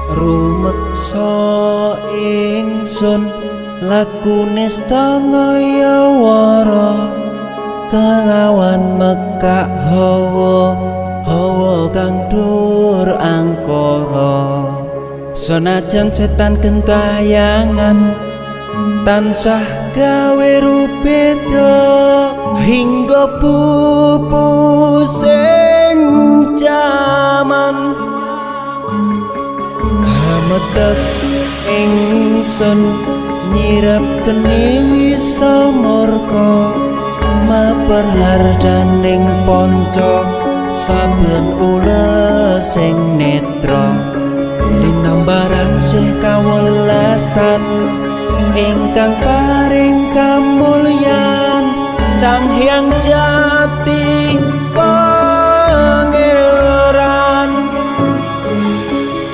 Rumeksa ingsun lakune stangaya wara kelawan mekak hawa hawa kang dur angkara. Senajan setan gentayangan tansah gawe rubeda hingga pupusing jaman. Hametek ingsun nyirep geni wisa murka maper hardaning panca saben ulesing netra linambaran sih kawelasan ingkang paring kamulyan Sang Hyang Jati.